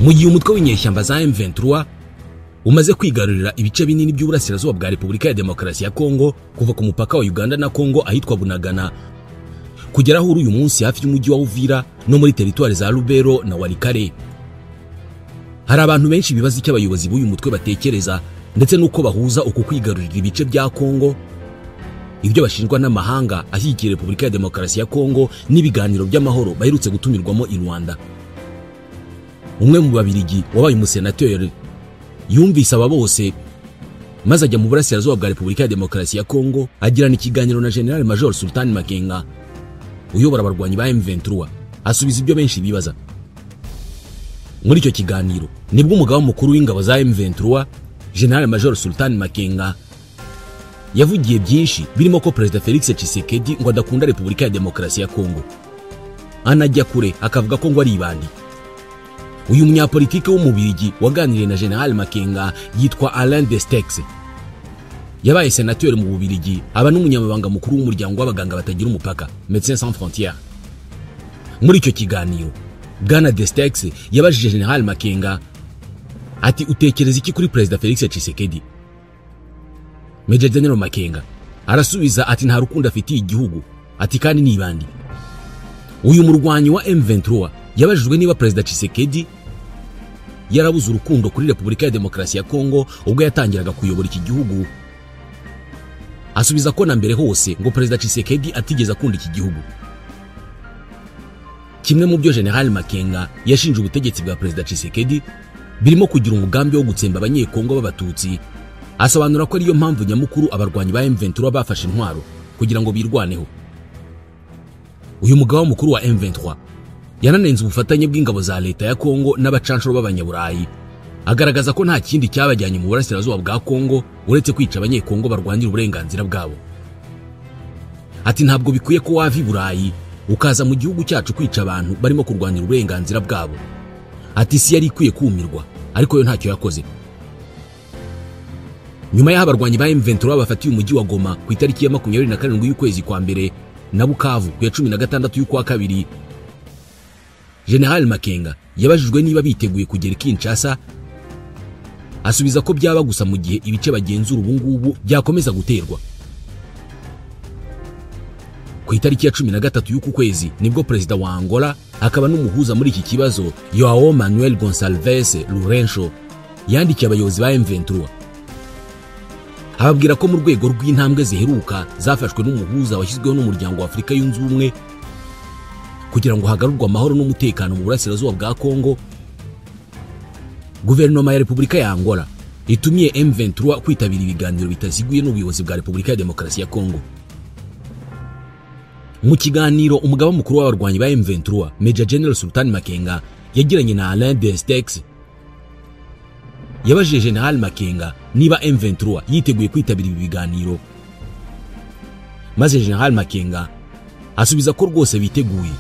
Mu gihe umutwe w'inyeshyamba za M23 umaze kwigarurira ibice binini by'uburasirazuba bwa Repubulika ya Demokarasi ya Kongo, kuva ku mupaka wa Uganda na Kongo ahitwa Bunagana kugera aho uyu munsi hafi y'umujyi wa Uvira no muri teritwari za Lubero na Walikale, hari abantu benshi bibaza icyo abayobozi b'uyu mutwe batekereza ndetse n'uko bahuza uku kwigarurira ibice bya Kongo, ibyo bashinjwa n'amahanga ashyigikiye Repubulika ya Demokarasi ya Kongo n'ibiganiro by'amahoro baherutse gutumirwamo i Rwanda. Umwe mu Babirigi wabaye umusenateri yumvise aba bose maze ajya mu burasirazuba bwa Repubulika ya Demokarasi ya Kongo agirana ikiganiro na General Major Sultan Makenga uyobora abarwanyi ba M23, asubiza ibyo benshi bibaza. Muri icyo kiganiro nibwo umugaba mukuru w'ingabo za M23 General Major Sultan Makenga yavugiye byinshi birimo ko Perezida Felix Tshisekedi ngo adakunda Repubulika ya Demokarasi ya Kongo, anajya kure akavuga ko ngo ari ibandi. Uyu munyapolitike w'umubirigi waganiriye na General Makenga yitwa Alain Destex, yabaye senateri mu Bubirigi, aba n'umunyamabanga mukuru w'umuryango w'abaganga batagira umupaka Médecins Sans Frontières. Muri icyo kiganiro Bwana Destex yabajije General Makenga ati: utekereza iki kuri Perezida Felix Tshisekedi? Major General Makenga arasubiza ati: nta rukundo afitiye igihugu, ati kandi ni ibandi. Uyu murwanyi wa M23 yabajijwe niba Perezida Tshisekedi yarabuze urukundo kuri Repubulika ya Demokarasi ya Kongo ubwo yatangiraga kuyobora iki gihugu, asubiza ko na mbere hose ngo Perezida Tshisekedi atigeze akunda iki gihugu. Kimwe mu byo General Makenga yashinje ubutegetsi bwa Perezida Tshisekedi birimo kugira umugambi wo gutsemba abanyekongo b'abatutsi, asobanura ko ariyo mpamvu nyamukuru abarwanyi ba M23 bafashe intwaro kugira ngo birwaneho. Uyu mugaba mukuru wa M23 yananenze ubufatanye bw'ingabo za leta ya Kongo n'abacanshuro b'abanyaburayi, agaragaza ko nta kindi cyabajyanye mu burasirazuba bwa Kongo uretse kwica abanyekongo barwanira uburenganzira bwabo. Ati: ntabwo bikwiye ko wava i Burayi ukaza mu gihugu cyacu kwica abantu barimo kurwanira uburenganzira bwabo. Ati isi yari ikwiye kumirwa, ariko yo ntacyo yakoze. Nyuma y'aho abarwanyi ba M23 bafatiye umujyi wa Goma ku itariki ya 27 y'ukwezi kwa mbere na Bukavu ku ya 16 y'ukwa kabiri, General Makenga yabajijwe niba biteguye kugera Kinshasa, asubiza ko byaba gusa mu gihe ibice bagenzura ubu ngubu byakomeza guterwa. Ku itariki ya 13 y'uku kwezi nibwo Perezida wa Angola akaba n'umuhuza muri iki kibazo Joao Manuel Gonçalves Lourenço yandikiye abayobozi ba M23 ababwira ko mu rwego rw'intambwe ziheruka zafashwe n'umuhuza washyizweho n'umuryango wa Afurika yunze ubumwe kugira ngo hagarurwe amahoro n'umutekano mu burasirazuba bwa Kongo, Guverinoma ya Repubulika ya Angola itumiye M23 kwitabira ibiganiro bitaziguye n'ubuyobozi bwa Repubulika ya Demokarasi ya Kongo. Mu kiganiro umugaba mukuru w'abarwanyi ba M23 Major General Sultan Makenga yagiranye na Alain Destex, yabajije General Makenga niba M23 yiteguye kwitabira ibi biganiro, maze General Makenga asubiza ko rwose biteguye,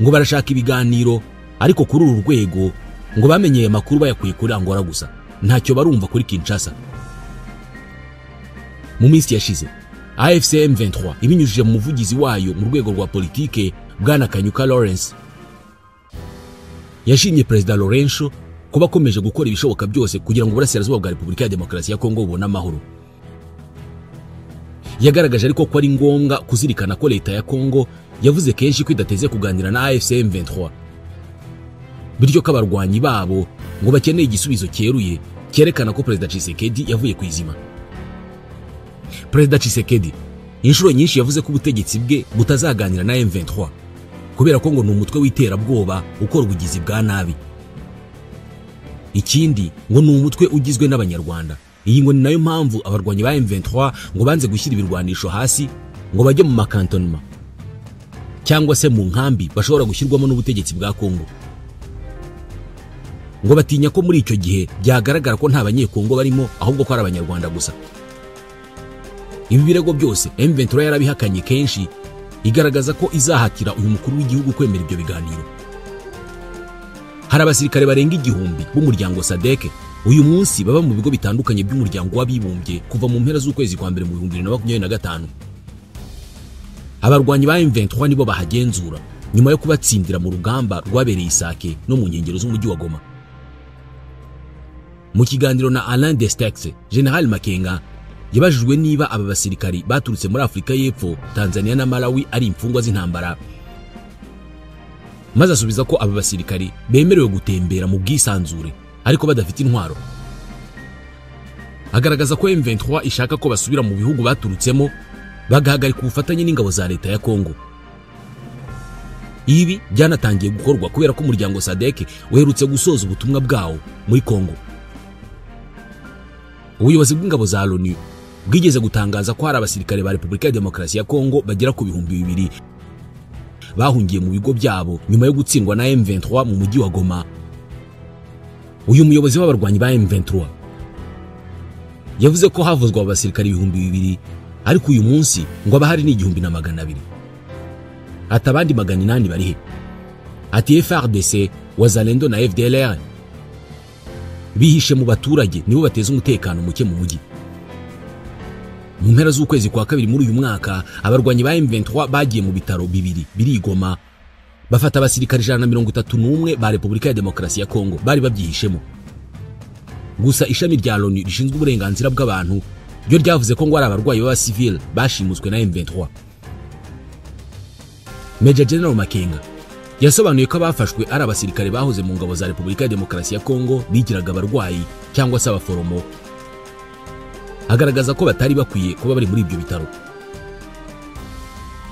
ngo barashaka ibiganiro ariko kuri uru rwego ngo bamenyeye amakuru bayakuye kuri Angola gusa, ntacyo barumva kuri Kinshasa. Mu minsi yashize AFC M23 ibinyujije mu muvugizi wayo mu rwego rwa politike Bwana Kanyuka Lawrence yashimye Perezida Lourenço kuba akomeje gukora ibishoboka byose kugira ngo uburasirazuba bwa Repubulika ya Demokarasi ya Kongo bubone amahoro. Yagaragaje ariko ko ari ngombwa kuzirikana ko leta ya Kongo yavuze kenshi ko idateze kuganira na AFC M23, bityo ko abarwanyi babo ngo bakeneye igisubizo cyeruye cyerekana ko Perezida Tshisekedi yavuye ku izima. Perezida Tshisekedi inshuro nyinshi yavuze ko ubutegetsi bwe butazaganira na M23 kubera ko ngo ni umutwe w'iterabwoba ukora ubugizi bwa nabi. Ikindi ngo ni umutwe ugizwe n'abanyarwanda. Iyi ngo ni nayo mpamvu abarwanyi ba M23 ngo banze gushyira ibirwanisho hasi ngo bajye mu makantonema cyangwa se mu nkambi bashobora gushyirwamo n'ubutegetsi bwa Kongo, ngo batinya ko muri icyo gihe byagaragara ko nta banyekongo barimo ahubwo ko ari abanyarwanda gusa. Ibi birego byose M23 yarabihakanye kenshi, igaragaza ko izahatira uyu mukuru w'igihugu kwemera ibyo biganiro. Hari abasirikare barenga 1000 b'umuryango SADC uyu munsi baba mu bigo bitandukanye by'umuryango w'abibumbye kuva mu mpera z'ukwezi kwa mbere mu 2025. Abarwanyi ba M23 nibo bahagenzura. nyuma yo kubatsindira mu rugamba rwabereye Isake no mu nkengero z'umujyi wa Goma. Mu kiganiro na Alain Destex, General Makenga yabajijwe niba aba basirikari baturutse muri Afurika y'Epfo, Tanzania na Malawi ari imfungwa z'intambara, maze asubiza ko aba basirikari bemerewe gutembera mu bwisanzure ariko badafite intwaro. Agaragaza ko M23 ishaka ko basubira mu bihugu baturutsemo bagahagarika ubufatanye n'ingabo za leta ya Kongo. Ibi byanatangiye gukorwa kubera ko umuryango SADC uherutse gusoza ubutumwa bwawo muri Kongo. Ubuyobozi bw'ingabo za LONU bwigeze gutangaza ko hari abasirikare ba Repubulika ya Demokarasi ya Kongo bagera ku 2000 bahungiye mu bigo byabo nyuma yo gutsindwa na M23 mu mujyi wa Goma. Uyu muyobozi w'abarwanyi ba M23 yavuze ko havuzwa abasirikare 2000 ariko uyu munsi ngo abahari ni 1200. Ati abandi 800 barihe? Ati FARDC, Wazalendo na FDLR bihishe mu baturage nibo bateza umutekano muke mu mujyi. Mu mpera z'ukwezi kwa kabiri muri uyu mwaka, abarwanyi ba M23 bagiye mu bitaro bibiri biri i Goma bafata abasirikare 131 ba Repubulika ya Demokarasi ya Kongo bari babyihishemo. Gusa ishami rya LONU rishinzwe uburenganzira bw'abantu ryo ryavuze ko ngo ari abarwayi b'abasivile bashimuswe na M23. Major General Makenga yasobanuye ko abafashwe ari abasirikare bahoze mu ngabo za Repubulika ya Demokarasi ya Kongo bigiraga abarwayi cyangwa se abaforomo, agaragaza ko batari bakwiye kuba bari muri ibyo bitaro.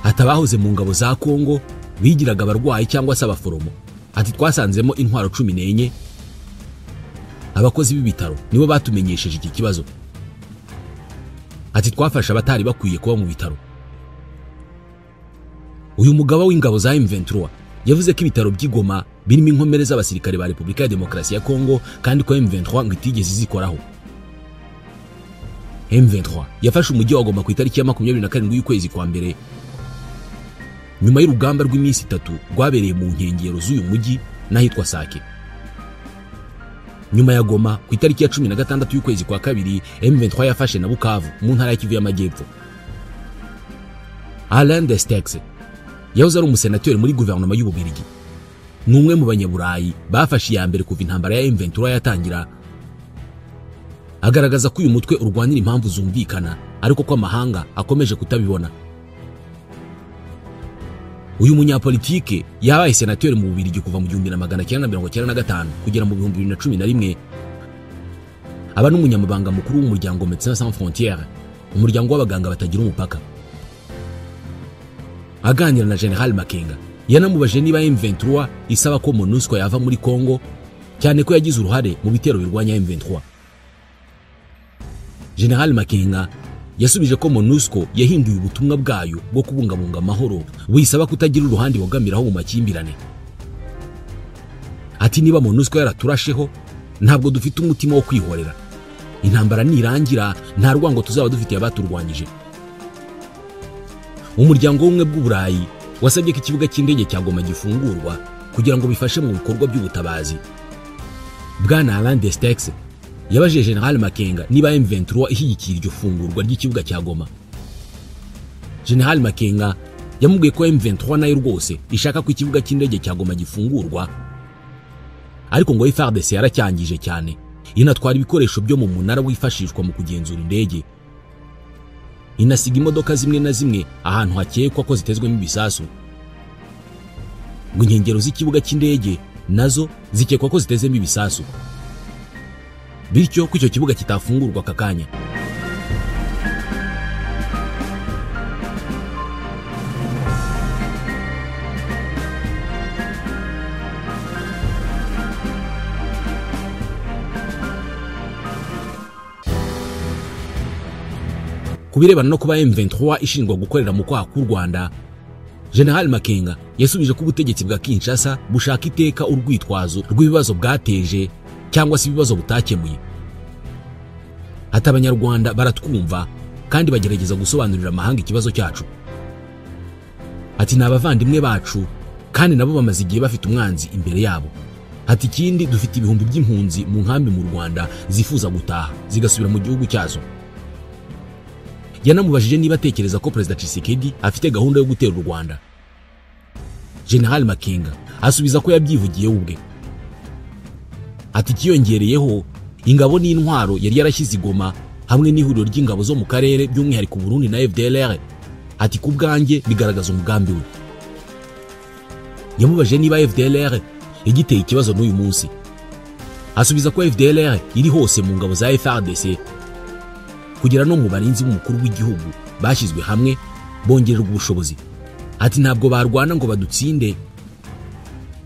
Ati abahoze mu ngabo za Kongo bigiraga abarwayi cyangwa se abaforomo, ati twasanzemo intwaro 14. Abakozi b'ibitaro nibo batumenyesheje iki kibazo. Ati twafashe abatari bakwiye kuba mu bitaro. Uyu mugaba w'ingabo za M23 yavuze ko ibitaro by'Igoma birimo inkomere z'abasirikare ba Repubulika ya Demokarasi ya Kongo kandi ko M23 ngo itigeze izikoraho. M23 yafashe umujyi wa Goma ku itariki ya 27 y'ukwezi kwa mbere nyuma y'urugamba rw'iminsi 3 rwabereye mu nkengero z'uyu mujyi n'ahitwa Sake. Nyuma ya Goma ku itariki ya 16 y'ukwezi kwa kabiri, M23 yafashe na Bukavu mu ntara ya Kivu y'Amajyepfo. Alain Destex yahoze ari umusenateri muri guverinoma y'Ububirigi, ni umwe mu banyaburayi bafashe iya mbere kuva intambara ya M23 yatangira. Agaragaza ko uyu mutwe urwanira impamvu zumvikana ariko ko amahanga akomeje kutabibona. Uyu munyapolitike yabaye senateri mu Bubirigi kuva mu 1995 kugera mu 2011, aba n'umunyamabanga mukuru w'umuryango Médecins Sans Frontières, umuryango w'abaganga batagira umupaka. Aganira na General Makenga yanamubajije niba M23 isaba ko MONUSCO yava muri Kongo, cyane ko yagize uruhare mu bitero birwanya M23. General Makenga yasubije ko MONUSCO yahinduye ubutumwa bwayo bwo kubungabunga amahoro buyisaba kutagira uruhande bogamiraho mu makimbirane. Ati niba MONUSCO yaraturasheho ntabwo dufite umutima wo kwihorera. Intambara nirangira nta rwango tuzaba dufitiye abaturwanyije. Umuryango w'ubumwe bw'Uburayi wasabye ko ikibuga cy'indege cya Goma gifungurwa kugira ngo bifashe mu bikorwa by'ubutabazi. Bwana Alain Destex yabajije General Makenga niba M23 ishyigikiye iryo fungurwa ry'ikibuga cya Goma. General Makenga yamubwiye ko M23 nayo rwose ishaka ko ikibuga cy'indege cya Goma gifungurwa, ariko ngo FARDC yaracyangije cyane, inatwara ibikoresho byo mu munara wifashishwa mu kugenzura indege, inasiga imodoka zimwe na zimwe ahantu hakekwa ko zitezwemo ibisasu. Ngo inkengero z'ikibuga cy'indege nazo zikekwa ko zitezemo ibisasu, bityo ko icyo kibuga kitafungurwa aka kanya. Ku birebana no kuba M23 ishinjwa gukorera mu kwaha k'u Rwanda, General Makenga yasubije ko ubutegetsi bwa Kinshasa bushaka iteka urwitwazo rw'ibibazo bwateje cyangwa se ibibazo butakemuye. Ati abanyarwanda baratwumva kandi bagerageza gusobanurira amahanga ikibazo cyacu. Ati ni abavandimwe bacu kandi nabo bamaze igihe bafite umwanzi imbere yabo. Ati ikindi dufite ibihumbi by'impunzi mu nkambi mu Rwanda zifuza gutaha zigasubira mu gihugu cyazo. Yanamubajije niba atekereza ko Perezida Tshisekedi afite gahunda yo gutera u Rwanda. General Makenga asubiza ko yabyivugiye ubwe. Ati ikiyongereyeho ingabo n'intwaro yari yarashyize igoma hamwe n'ihuriro ry'ingabo zo mu karere by'umwihariko Burundi na FDLR. Ati ku bwanjye bigaragaza umugambi we. Yamubaje niba FDLR igiteye ikibazo n'uyu munsi. Asubiza ko FDLR iri hose mu ngabo za FARDC kugera no mu barinzi b'umukuru w'igihugu bashyizwe hamwe bongererwa ubushobozi. Ati ntabwo barwana ngo badutsinde,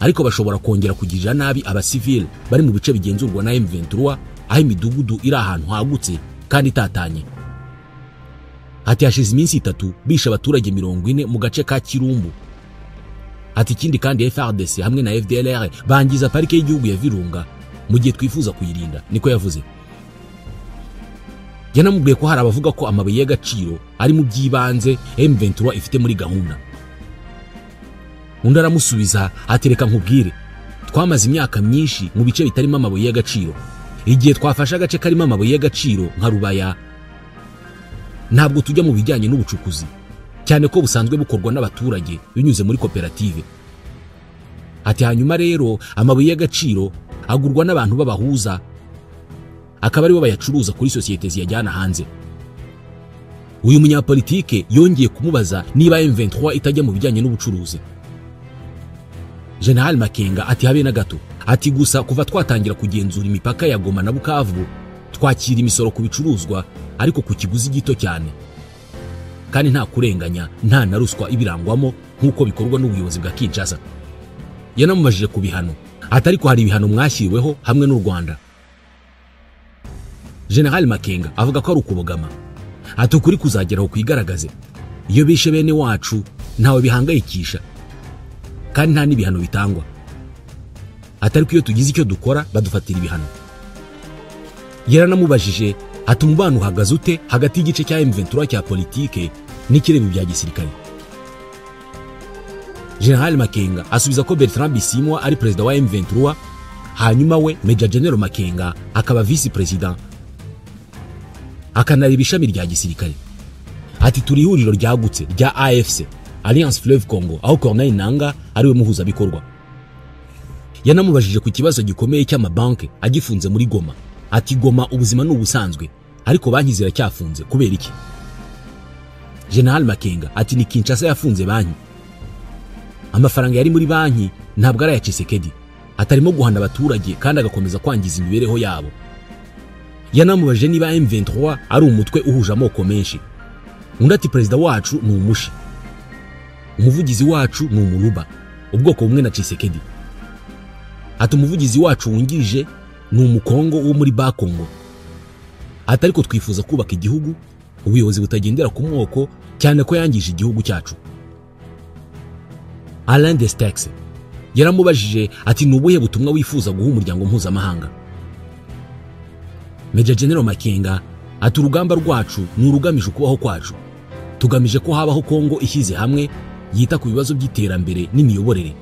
ariko bashobora kongera kugirira nabi abasivile bari mu bice bigenzurwa na M23, aho imidugudu iri ahantu hagutse kandi itatanye. Ati hashize iminsi 3 bisha abaturage 40 mu gace ka Kirumbu. Ati ikindi kandi FARDC hamwe na FDLR bangiza parike y'igihugu ya Virunga mu gihe twifuza kuyirinda, niko yavuze. Yanamubwiye ko hari abavuga ko amabuye y'agaciro ari mu by'ibanze M23 ifite muri gahunda. Undi aramusubiza atereka nkubwire, twamaze imyaka myinshi mu bice bitarimo amabuye y'agaciro. Igihe twafashe agace karimo amabuye y'agaciro nka Rubaya, ntabwo tujya mu bijyanye n'ubucukuzi, cyane ko busanzwe bukorwa n'abaturage binyuze muri koperative. Ati hanyuma rero amabuye y'agaciro agurwa n'abantu babahuza, akaba aribo bayacuruza kuri sosiyete ziyajyana hanze. Uyu munyapolitike yongeye kumubaza niba M23 itajya mu bijyanye n'ubucuruzi. General Makenga ati habe na gato. Ati gusa kuva twatangira kugenzura imipaka ya Goma na Bukavu, twakira imisoro ku bicuruzwa ariko ku kiguzi gito cyane, kandi nta kurenganya nta na ruswa ibirangwamo nk'uko bikorwa n'ubuyobozi bwa Kinshasa. Yanamubajije ku bihano, ati ariko hari ibihano mwashyiriweho hamwe n'u Rwanda. General Makenga avuga ko ari ukubogama. Ati ukuri kuzageraho kwigaragaze. Iyo bishe bene wacu ntawe bihangayikisha, kandi nta n'ibihano bitangwa. Ati ariko iyo tugize icyo dukora badufatira ibihano. Yaranamubajije ati umubano uhagaze ute hagati y'igice cya M23 cya politike n'ikirebe bya gisirikare. General Makenga asubiza ko Bertrand Bisimwa ari perezida wa M23, hanyuma we Major General Makenga akaba vice president, akanareba ishami rya gisirikare. Ati turi ihuriro ryagutse rya AFC, Alliance Fleuve Congo, aho Corneille Nangaa ariwe muhuzabikorwa. Yanamubajije ku kibazo gikomeye cy'amabanki agifunze muri Goma. Ati Goma ubuzima ni ubusanzwe, ariko banki ziracyafunze kubera iki? General Makenga ati ni Kinshasa yafunze banki. Amafaranga yari muri banki ntabwo ari aya Tshisekedi, atarimo guhana abaturage kandi agakomeza kwangiza imibereho yabo. Yanamubajije niba M23 ari umutwe uhuje amoko menshi. Undi ati perezida wacu ni umushi, umuvugizi wacu ni umuruba, ubwoko bumwe na Tshisekedi. Ati umuvugizi wacu wungirije ni umukongo wo muri Bakongo. Ati ariko twifuza kubaka igihugu, ubuyobozi butagendera ku moko, cyane ko yangije igihugu cyacu. Alain Destexhe yaramubajije ati ni ubuhe butumwa wifuza guha umuryango mpuzamahanga? Major General Makenga ati urugamba rwacu ni urugamije kubaho kwacu. Tugamije ko habaho Kongo ishyize hamwe yita ku bibazo by'iterambere n'imiyoborere.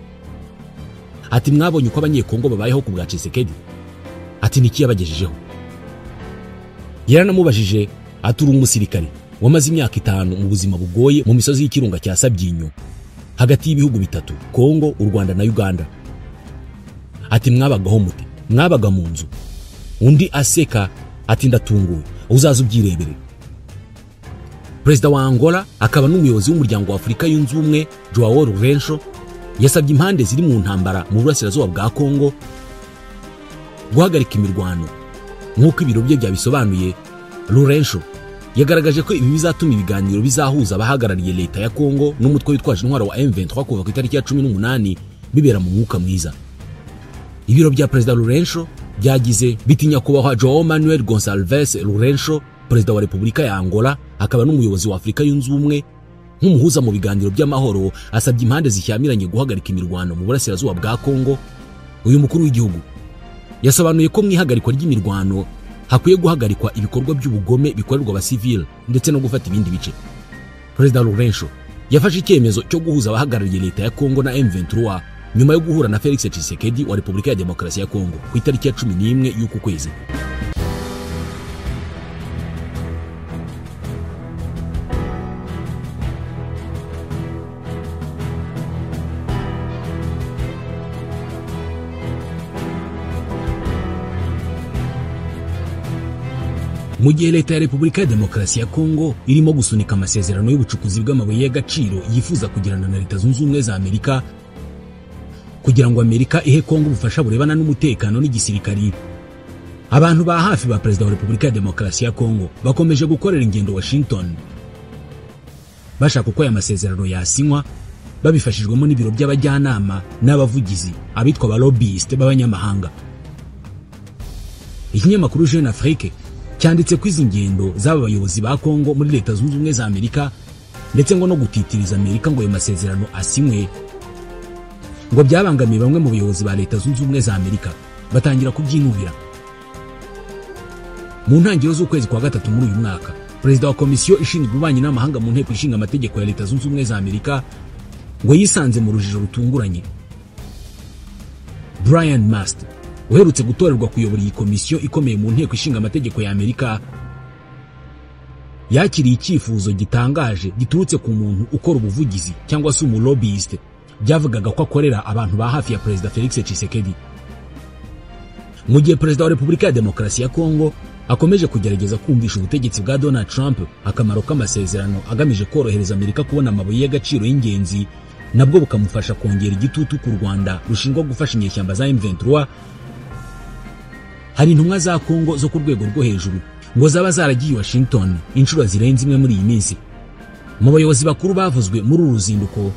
Ati mwabonye uko abanyekongo babayeho ku bwa Tshisekedi? Ati niki yabagejejeho? Yaranamubajije ati uri umusirikare wamaze imyaka 5 mu buzima bugoye mu misozi y'ikirunga cya Sabyinyo hagati y'ibihugu bitatu, Kongo, u Rwanda na Uganda. Ati mwabagaho mute? Mwabaga mu nzu? Undi aseka ati ndatunguwe, uzaza ubyirebere. Perezida wa Angola akaba n'umuyobozi w'umuryango wa Afurika yunze ubumwe Joao Lourenço yasabye impande ziri mu ntambara mu burasirazuba bwa Kongo guhagarika imirwano. Nk'uko ibiro bye byabisobanuye, Lourenço yagaragaje ko ibi bizatuma ibiganiro bizahuza abahagarariye leta ya Kongo n'umutwe witwaje intwaro wa M23 kuva ku itariki ya 18 bibera mu mwuka mwiza. Ibiro bya Perezida Lourenço byagize biti nyakubahwa Joao Manuel Gonçalves Lourenço, perezida wa Repubulika ya Angola akaba n'umuyobozi wa Afurika yunze ubumwe, nk'umuhuza mu biganiro by'amahoro, asabye impande zishyamiranye guhagarika imirwano mu burasirazuba bwa Kongo. Uyu mukuru w'igihugu yasobanuye ko mu ihagarikwa ry'imirwano hakwiye guhagarikwa ibikorwa by'ubugome bikorerwa abasivile ndetse no gufata ibindi bice. Perezida Lourenço yafashe icyemezo cyo guhuza abahagarariye leta ya Kongo na M23 nyuma yo guhura na Felix Tshisekedi wa Repubulika ya Demokarasi ya Kongo ku itariki ya 11 y'uku kwezi. Mu gihe leta ya Repubulika ya Demokarasi ya Kongo irimo gusunika amasezerano y'ubucukuzi bw'amabuye y'agaciro yifuza kugirana na Leta Zunze Ubumwe za Amerika kugira ngo Amerika ihe Kongo ubufasha burebana n'umutekano n'igisirikari, abantu ba hafi ba Perezida wa Repubulika ya Demokarasi ya Kongo bakomeje gukorera ingendo Washington bashaka uko aya masezerano yasinywa, babifashijwemo n'ibiro by'abajyanama n'abavugizi abitwa ba lobbyist b'abanyamahanga. Ikinyamakuru Jeune Afrique cyanditse ko izi ngendo z'aba bayobozi ba Kongo muri Leta Zunze Ubumwe za Amerika ndetse ngo no gutitiriza Amerika ngo ayo masezerano asinywe ngo byabangamiye bamwe mu bayobozi ba Leta Zunze Ubumwe za Amerika batangira kubyinubira. Mu ntangiriro z'ukwezi kwa gatatu muri uyu mwaka, Perezida wa Komisiyo ishinzwe ububanyi n'amahanga mu nteko ishinga amategeko ya Leta Zunze Ubumwe za Amerika ngo yisanze mu rujijo rutunguranye. Brian Mast uherutse gutorerwa kuyobora iyi komisiyo ikomeye mu nteko ishinga amategeko ya Amerika yakiriye icyifuzo gitangaje giturutse ku muntu ukora ubuvugizi cyangwa se umu lobbyist byavugaga ko akorera abantu ba hafi ya Perezida Felix Tshisekedi. Mu gihe Perezida wa Repubulika ya Demokarasi ya Kongo akomeje kugerageza kumvisha ubutegetsi bwa Donald Trump akamaro k'amasezerano agamije korohereza Amerika kubona amabuye y'agaciro y'ingenzi, nabwo bukamufasha kongera igitutu ku Rwanda rushinjwa gufasha inyeshyamba za M23, hari intumwa za Kongo zo ku rwego rwo hejuru ngo zaba zaragiye Washington inshuro zirenze imwe muri iyi minsi. Mu bayobozi bakuru bavuzwe muri uru ruzinduko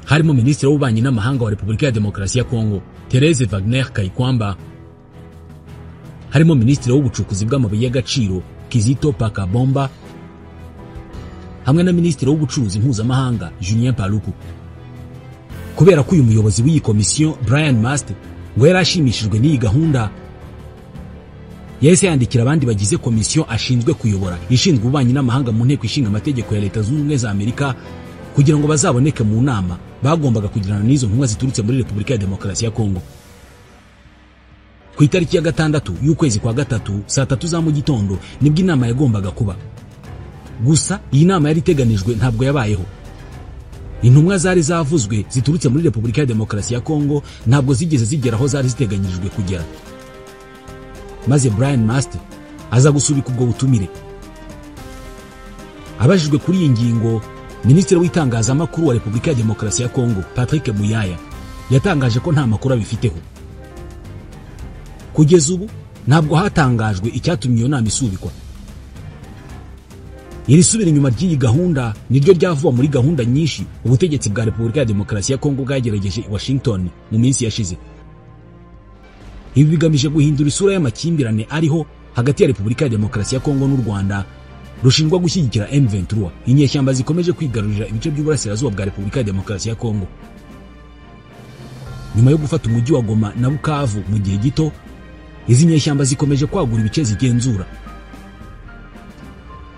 harimo Minisitiri w'Ububanyi n'Amahanga wa Repubulika ya Demokarasi ya Kongo Therese Wagner Kayikwamba, harimo Minisitiri w'Ubucukuzi bw'amabuye y'agaciro Kizito Pakabomba, hamwe na Minisitiri w'Ubucuruzi mpuzamahanga Julien Paluku. Kubera ko uyu muyobozi w'iyi komisiyo Brian Mast ngo yari ashimishijwe n'iyi gahunda, yahise yandikira abandi bagize komisiyo ashinzwe kuyobora ishinzwe ububanyi n'amahanga mu nteko ishinga amategeko ya Leta Zunze Ubumwe za Amerika kugira ngo bazaboneke mu nama bagombaga kugirana n'izo ntumwa ziturutse muri Repubulika ya Demokarasi ya Kongo. Ku itariki ya 6 y'ukwezi kwa 3 saa 3 za mu gitondo nibwo inama yagombaga kuba. Gusa iyi nama yari iteganijwe ntabwo yabayeho. Intumwa zari zavuzwe ziturutse muri Repubulika ya Demokarasi ya Kongo ntabwo zigeze zigera aho zari ziteganyirijwe kugera, maze Brian Mast aza gusubika ubwo butumire. Abajijwe kuri iyi ngingo, Minisitiri w'itangazamakuru wa Repubulika ya Demokarasi ya Kongo Patrick Muyaya yatangaje ko nta makuru abifiteho. Kugeza ubu ntabwo hatangajwe icyatumye iyo nama isubikwa. Iri subira inyuma ry'iyi gahunda niryo ryavuwa muri gahunda nyinshi ubutegetsi bwa Repubulika ya Demokarasi ya Kongo bwagerageje i Washington mu minsi yashize. Ibi bigamije guhindura isura y'amakimbirane ariho hagati ya Repubulika ya Demokarasi ya Kongo n'u Rwanda rushinjwa gushyigikira M23, inyeshyamba zikomeje kwigarurira ibice by'uburasirazuba bwa Repubulika ya Demokarasi ya Kongo. Nyuma yo gufata umujyi wa Goma na Bukavu mu gihe gito, izi nyeshyamba zikomeje kwagura ibice zigenzura.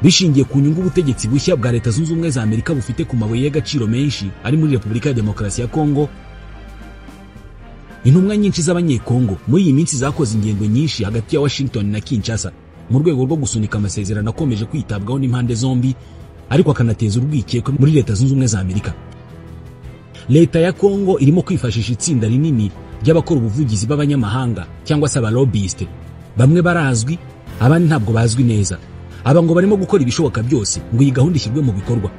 Bishingiye ku nyungu ubutegetsi bushya bwa Leta Zunze Ubumwe za Amerika bufite ku mabuye y'agaciro menshi ari muri Repubulika ya Demokarasi ya Kongo, intumwa nyinshi z'abanyekongo muri iyi minsi zakoze ingendo nyinshi hagati ya Washington na Kinshasa mu rwego rwo gusunika amasezerano akomeje kwitabwaho n'impande zombi, ariko akanateza urwikekwe muri Leta Zunze Ubumwe za Amerika. Leta ya Kongo irimo kwifashisha itsinda rinini ry'abakora ubuvugizi b'abanyamahanga cyangwa se abalobbyiste. Bamwe barazwi, abandi ntabwo bazwi neza. Aba ngo barimo gukora ibishoboka byose ngo iyi gahunda ishyirwe mu bikorwa.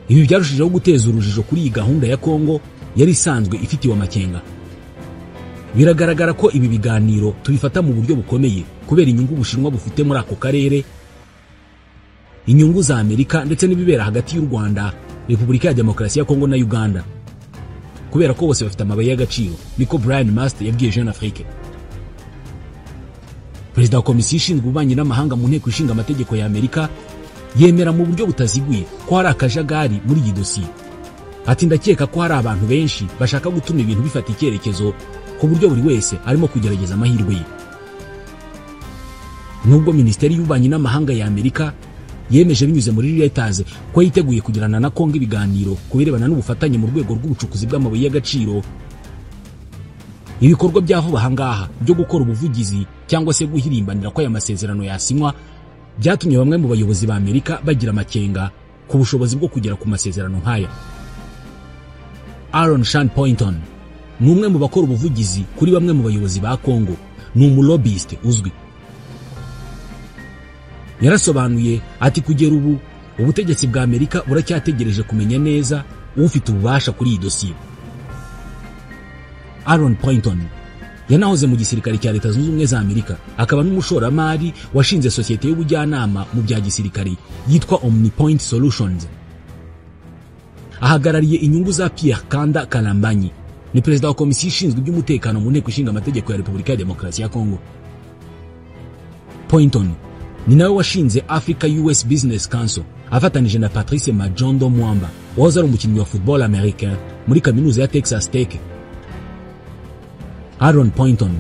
Ibi byarushijeho guteza urujijo kuri iyi gahunda ya Kongo yari isanzwe ifitiwe amakenga. Biragaragara ko ibi biganiro tubifata mu buryo bukomeye kubera inyungu Ubushinwa bufite muri ako karere, inyungu za Amerika ndetse n'ibibera hagati y'u Rwanda, Repubulika ya Demokarasi ya Kongo na Uganda, kubera ko bose bafite amabuye y'agaciro, niko Brian Mast yabwiye Jeune Afrique. Perezida wa Komisiyo ishinzwe ububanyi n'amahanga mu nteko ishinga amategeko ya Amerika yemera mu buryo butaziguye ko hari akajagari muri iyi dosiye. Ati ndakeka ko hari abantu benshi bashaka gutuma ibintu bifata icyerekezo ku buryo buri wese arimo kugerageza amahirwe ye. Nubwo Minisiteri y'Ububanyi n'Amahanga ya Amerika yemeje binyuze muri Reuters ko yiteguye kugirana na Kongo ibiganiro ku birebana n'ubufatanye mu rwego rw'ubucukuzi bw'amabuye y'agaciro, ibikorwa bya vuba aha ngaha byo gukora ubuvugizi cyangwa se guhirimbanira ko aya masezerano yasinywa byatumye bamwe mu bayobozi ba Amerika bagira amakenga ku bushobozi bwo kugera ku masezerano nk'aya. Aaron Sean Poynton ni umwe mu bakora ubuvugizi kuri bamwe mu bayobozi ba Kongo Ni umulobbyiste uzwi. Yarasobanuye ati kugera ubu ubutegetsi bwa Amerika buracyategereje kumenya neza ufite ububasha kuri iyi dosiye. Aaron Poynton yanahoze mu gisirikare cya Leta Zunze Ubumwe za Amerika, akaba n'umushoramari washinze sosiyete y'ubujyanama mu bya gisirikare yitwa Omnipoint Solutions. Ahagarariye inyungu za Pierre Kanda Kalambanyi, ni perezida wa komisiyo ishinzwe iby'umutekano mu nteko ishinga amategeko ya Repubulika ya Demokarasi ya Kongo. Poynton ni nawe washinze Africa US Business Council afatanije na Patrice Majondo Mwamba, wahoze ari umukinnyi wa football américain muri kaminuza ya Texas Tech. Aaron Poynton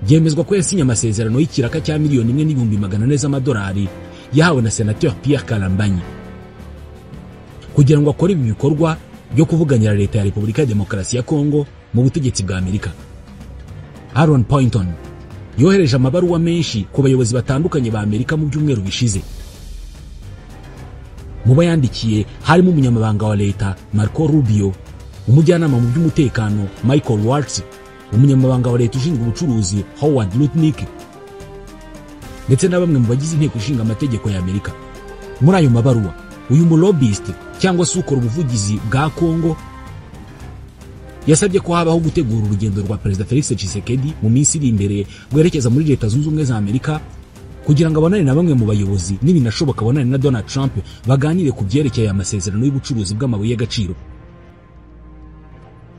byemezwa ko yasinye amasezerano y'ikiraka cya 1,400,000 z'amadolari yahawe na Senateur Pierre Kalambanyi kugira ngo akore ibi bikorwa byo kuvuganira leta ya Repubulika ya Demokarasi ya Kongo mu butegetsi bwa Amerika. Aaron Poynton yohereje amabaruwa menshi ku bayobozi batandukanye ba Amerika mu byumweru bishize. Mu bayandikiye harimo umunyamabanga wa leta Marco Rubio, umujyanama mu by'umutekano Michael Waltz, umunyamabanga wa leta ushinzwe ubucuruzi Howard Lutnick, ndetse na bamwe mu bagize inteko ishinga amategeko ya Amerika. Muri ayo mabaruwa, uyu mulobbyist cyangwa se ukora ubuvugizi bwa Kongo yasabye ko habaho gutegura urugendo rwa Perezida Felix Tshisekedi mu minsi iri imbere rwerekeza muri Leta Zunze Ubumwe za Amerika kugira ngo abonane na bamwe mu bayobozi, n'ibinashoboka abonane na Donald Trump, baganire ku byerekeye amasezerano y'ubucuruzi bw'amabuye y'agaciro.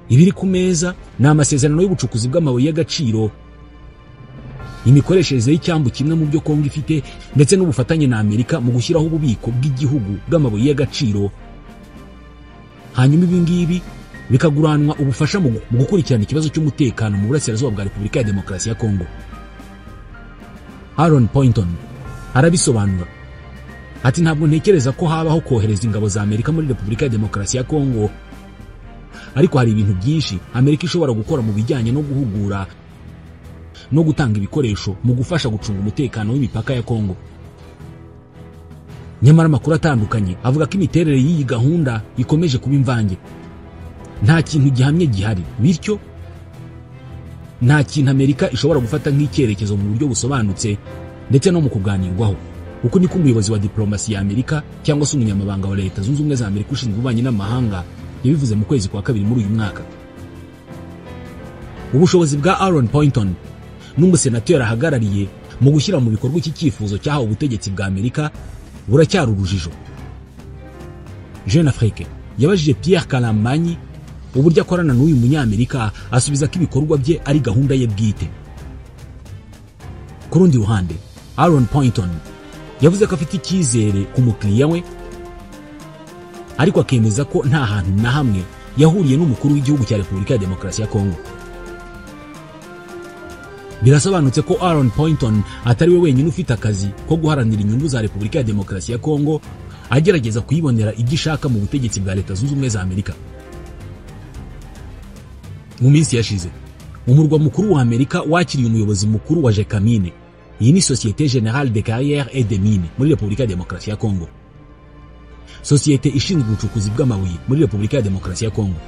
Ibiri ku meza ni amasezerano y'ubucukuzi bw'amabuye y'agaciro, imikoreshereze y'icyambu kimwe mu byo Kongo ifite, ndetse n'ubufatanye na Amerika mu gushyiraho ububiko bw'igihugu bw'amabuye y'agaciro. Hanyuma ibi ngibi bikaguranwa ubufasha mu gukurikirana ikibazo cy'umutekano mu burasirazuba bwa Repubulika ya Demokarasi ya Kongo. Aaron Poynton arabisobanura ati ntabwo ntekereza ko habaho kohereza ingabo za Amerika muri Repubulika ya Demokarasi ya Kongo, ariko hari ibintu byinshi Amerika ishobora gukora mu bijyanye no guhugura no gutanga ibikoresho mu gufasha gucunga umutekano w'imipaka ya Kongo. Nyamara amakuru atandukanye avuga ko imiterere y'iyi gahunda ikomeje kuba imvange. Nta kintu gihamye gihari, bityo nta kintu Amerika ishobora gufata nk'icyerekezo mu buryo busobanutse ndetse no mu kuganirwaho. Uko niko umuyobozi wa diplomasi ya Amerika cyangwa se umunyamabanga wa Leta Zunze Ubumwe za Amerika ushinzwe ububanyi n'amahanga yabivuze mu kwezi kwa kabiri muri uyu mwaka. Ubushobozi bwa Aaron Poynton n'umusenateri ahagarariye mu gushyira mu bikorwa iki cyifuzo cyahawe ubutegetsi bwa Amerika buracyari urujijo. Jeune Afrique yabajije Pierre Kalambanyi uburyo akorana n'uyu munyamerika, asubiza ko ibikorwa bye ari gahunda ye bwite. Ku rundi ruhande, Aaron Poynton yavuze ko afite icyizere ku mukiriya we, ariko akemeza ko nta hantu na hamwe yahuriye n'umukuru w'igihugu cya Repubulika ya Demokarasi ya Kongo. Birasobanutse ko Aaron Poynton atari we wenyine ufite akazi ko guharanira inyungu za Repubulika ya Demokarasi ya Kongo, agerageza kuyibonera ibyo ishaka mu butegetsi bwa Leta Zunze Ubumwe za Amerika. Mu minsi yashize, umurwa mukuru wa Amerika wakiriye umuyobozi mukuru wa Gécamines. Iyi ni Société Générale des Carrières et des Mines muri Repubulika ya Demokarasi ya Kongo, sosiyete ishinzwe ubucukuzi bw'amabuye muri Repubulika ya Demokarasi ya Kongo.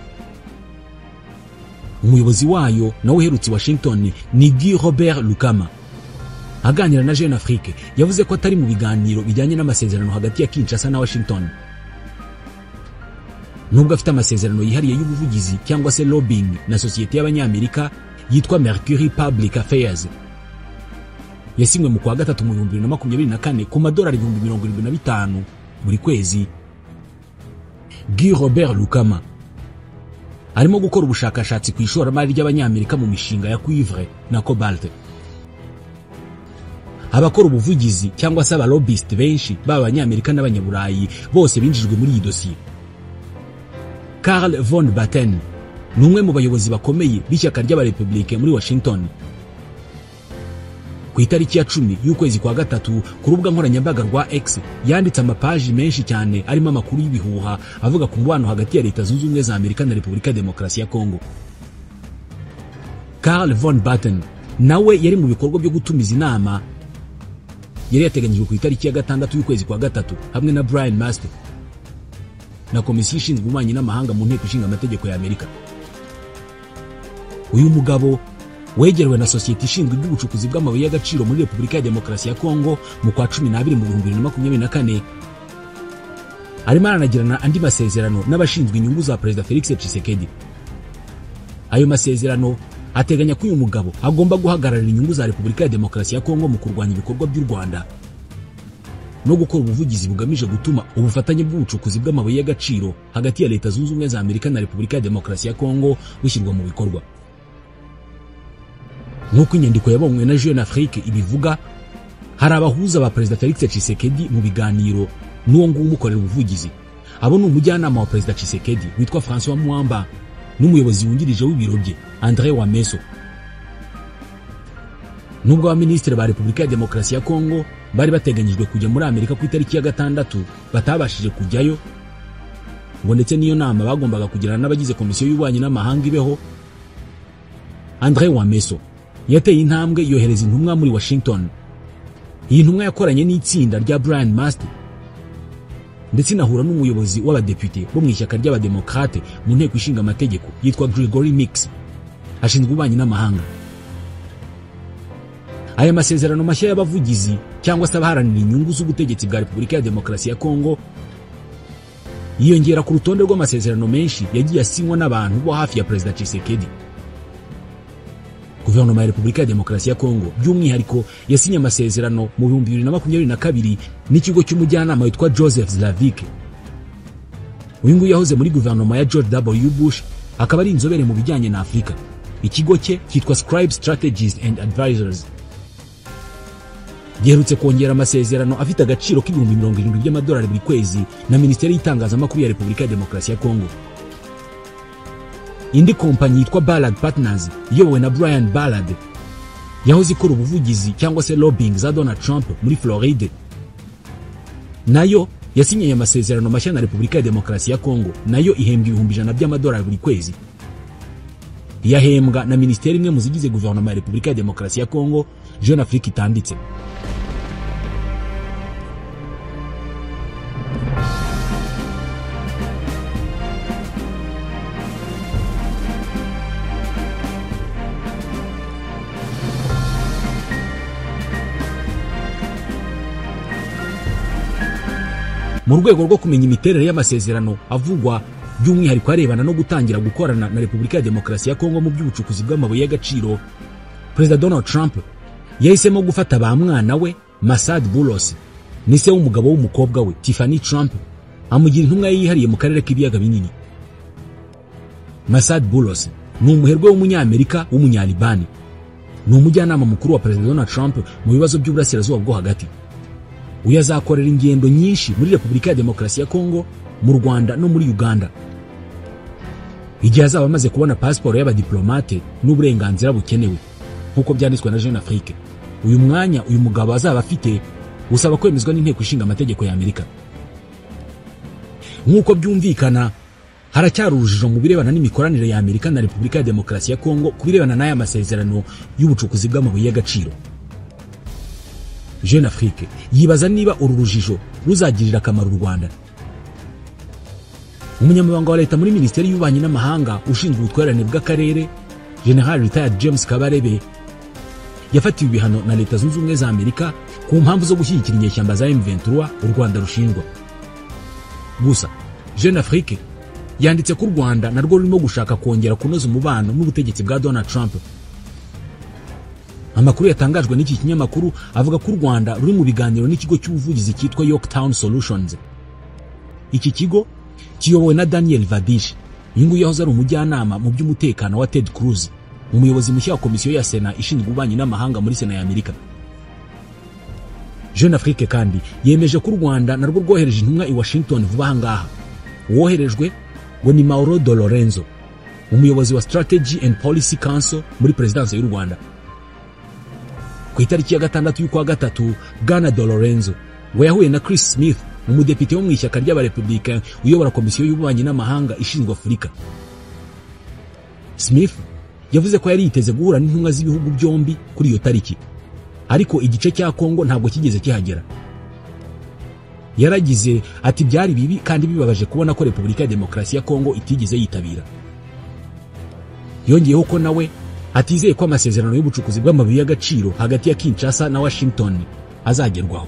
Umuyobozi wayo nawe uherutse Washington ni Guy Robert Lukama. Aganira na Jeune Afrique yavuze ko atari mu biganiro bijyanye n'amasezerano hagati ya Kinshasa na Washington, nubwo afite amasezerano yihariye y'ubuvugizi cyangwa se lobbying na sosiyete y'abanyamerika yitwa Mercury Public Affairs, yasinywe mu kwa gatatu mu 2024 ku madolari 75,000 buri kwezi. Guy Robert Lukama arimo gukora ubushakashatsi ku ishoramari ry'abanyamerika mu mishinga ya cuivre na cobalt. Abakora ubuvugizi cyangwa se abalobbyist benshi baba abanyamerika n'abanyaburayi bose binjijwe muri iyi dosiye. Karl von Batten ni umwe mu bayobozi bakomeye b'ishyaka ry'abarepublike muri Washington. Ku itariki ya 10 y'ukwezi kwa gatatu ku rubuga nkoranyambaga rwa X yanditse amapaji menshi cyane arimo amakuru y'ibihuha avuga ku mubano hagati ya Leta Zunze Ubumwe za Amerika na Repubulika ya Demokarasi ya Kongo. Karl von Batten nawe yari mu bikorwa byo gutumiza inama yari yateganyijwe ku itariki ya 6 y'ukwezi kwa gatatu hamwe na Brian Mast na komisiyo ishinzwe ububanyi n'amahanga mu nteko ishinga amategeko ya Amerika. Uyu mugabo wegerewe na sosiyete ishinzwe iby'ubucukuzi bw'amabuye y'agaciro muri Repubulika ya Demokarasi ya Kongo mu kwa 12 mu 2024, arimo aranagirana andi masezerano n'abashinzwe inyungu za Perezida Felix Tshisekedi. Ayo masezerano ateganya ko uyu mugabo agomba guhagararira inyungu za Repubulika ya Demokarasi ya Kongo mu kurwanya ibikorwa by'u Rwanda no gukora ubuvugizi bugamije gutuma ubufatanye bw'ubucukuzi bw'amabuye y'agaciro hagati ya Leta Zunze Ubumwe za Amerika na Repubulika ya Demokarasi ya Kongo bushyirwa mu bikorwa. Nk'uko inyandiko yabonywe na Jeune Afrique ibivuga, hari abahuza ba Perezida Felix Tshisekedi mu biganiro n'uwo nguwo umukorera ubuvugizi. Abo ni umujyanama wa Perezida Tshisekedi witwa François Mwamba n'umuyobozi wungirije w'ibiro bye André Wameso. Nubwo abaminisitiri ba Repubulika ya Demokarasi ya Kongo bari bateganyijwe kujya muri Amerika ku itariki ya 6 batabashije kujyayo, ngo ndetse n'iyo nama bagombaga kugirana n'abagize komisiyo y'ububanyi n'amahanga ibeho, André Wameso yateye intambwe yohereza intumwa muri Washington. Iyi ntumwa yakoranye n'itsinda rya Brian Mast ndetse inahura n'umuyobozi w'abadepite bo mu ishyaka ry'abademokrate mu nteko ishinga amategeko yitwa Gregory Mix, ashinzwe ububanyi n'amahanga. Aya masezerano mashya y'abavugizi cyangwa se abaharanira inyungu z'ubutegetsi bwa Repubulika ya Demokarasi ya Kongo yiyongera ku rutonde rw'amasezerano menshi yagiye asinywa n'abantu bo hafi ya Perezida Tshisekedi. Guverinoma ya Repubulika ya Demokarasi ya Kongo by'umwihariko yasinye amasezerano mu 2022 n'ikigo cy'umujyanama witwa Joseph Slavik. Uyu nguyu yahoze muri guverinoma ya George W. Bush, akaba ari inzobere mu bijyanye na Afurika. Ikigo cye cyitwa Scribe Strategies and Advisors giherutse kongera amasezerano afite agaciro k'70,000 by'amadolari buri kwezi na Minisiteri y'itangazamakuru ya Repubulika ya Demokarasi ya Kongo. Indi kompanyi yitwa Ballard Partners iyobowe na Brian Ballard yahoze ikora ubuvugizi cyangwa se lobbying za Donald Trump muri Floride, nayo yasinye amasezerano mashya na Repubulika ya Demokarasi ya Kongo, nayo ihembwa 100,000 by'amadolari buri kwezi. Yahembwa na minisiteri imwe mu zigize guverinoma ya Repubulika ya Demokarasi ya Kongo, Jeune Afrique itanditse. Mu rwego rwo kumenya imiterere y'amasezerano avugwa by'umwihariko arebana no gutangira gukorana na Repubulika ya Demokarasi ya Kongo mu by'ubucukuzi bw'amabuye y'agaciro, Perezida Donald Trump yahisemo gufata ba mwana we Masad Boulos ni se w'umugabo w'umukobwa we Tiffany Trump, amugira intumwa yihariye mu karere k'ibiyaga binini. Masad Boulos ni umuherwe w'umunyamerika w'umunyalibani, ni umujyanama mukuru wa Perezida Donald Trump mu bibazo by'uburasirazuba bwo hagati. Uyu azakorera ingendo nyinshi muri Repubulika ya Demokarasi ya Kongo, mu Rwanda no muri Uganda. Igihe azaba amaze kubona pasiporo y'abadiplomate n'uburenganzira bukenewe nk'uko byanditswe na Jeune Afrique, uyu mwanya uyu mugabo azaba afite usaba kwemezwa n'inteko ishinga amategeko ya Amerika. Nk'uko byumvikana, haracyari urujijo mu birebana n'imikoranire ya Amerika na Repubulika ya Demokarasi ya Kongo ku birebana n'aya masezerano y'ubucukuzi bw'amabuye y'agaciro. Jeune Afrique yibaza niba uru rujijo ruzagirira akamaro u Rwanda. Umunyamabanga wa leta muri Minisiteri y'Ububanyi n'Amahanga ushinzwe ubutwererane bw'akarere, General Retired James Kabarebe, yafatiwe ibihano na Leta Zunze Ubumwe za Amerika ku mpamvu zo gushyigikira inyeshyamba za M23 u Rwanda rushinjwa. Gusa Jeune Afrique yanditse ko u Rwanda narwo rurimo gushaka kongera kunoza umubano n'ubutegetsi bwa Donald Trump. Amakuru yatangajwe n'iki kinyamakuru avuga ko u Rwanda ruri mu biganiro n'ikigo cy'ubuvugizi cyitwa Yorktown Solutions. Iki kigo kiyobowe na Daniel Vadish, uyu nguyu yahoze ari umujyanama mu by'umutekano wa Ted Cruz, umuyobozi mushya wa komisiyo ya Sena ishinzwe ububanyi n'amahanga muri Sena ya Amerika. Jeune Afrique kandi yemeje ko u Rwanda narwo rwohereje intumwa i Washington vuba aha ngaha. Uwoherejwe ngo ni Mauro De Lorenzo, umuyobozi wa Strategy and Policy Council muri Perezidansi y'u Rwanda. Ku itariki ya 6 y'ukwa 3, Bwana De Lorenzo we yahuye na Chris Smith, umudepite wo mu ishyaka ry'abarepublicain uyobora komisiyo y'ububanyi n'amahanga ishinzwe Afurika. Smith yavuze ko yari yiteze guhura n'intumwa z'ibihugu byombi kuri iyo tariki, ariko igice cya Kongo ntabwo kigeze kihagera. Yaragize ati byari bibi kandi bibabaje kubona ko Repubulika ya Demokarasi ya Kongo itigeze yitabira. Yongeyeho ko nawe Atizeye ko amasezerano y'ubucukuzi bw'amabuye y'agaciro hagati ya Kinshasa na Washington azagerwaho.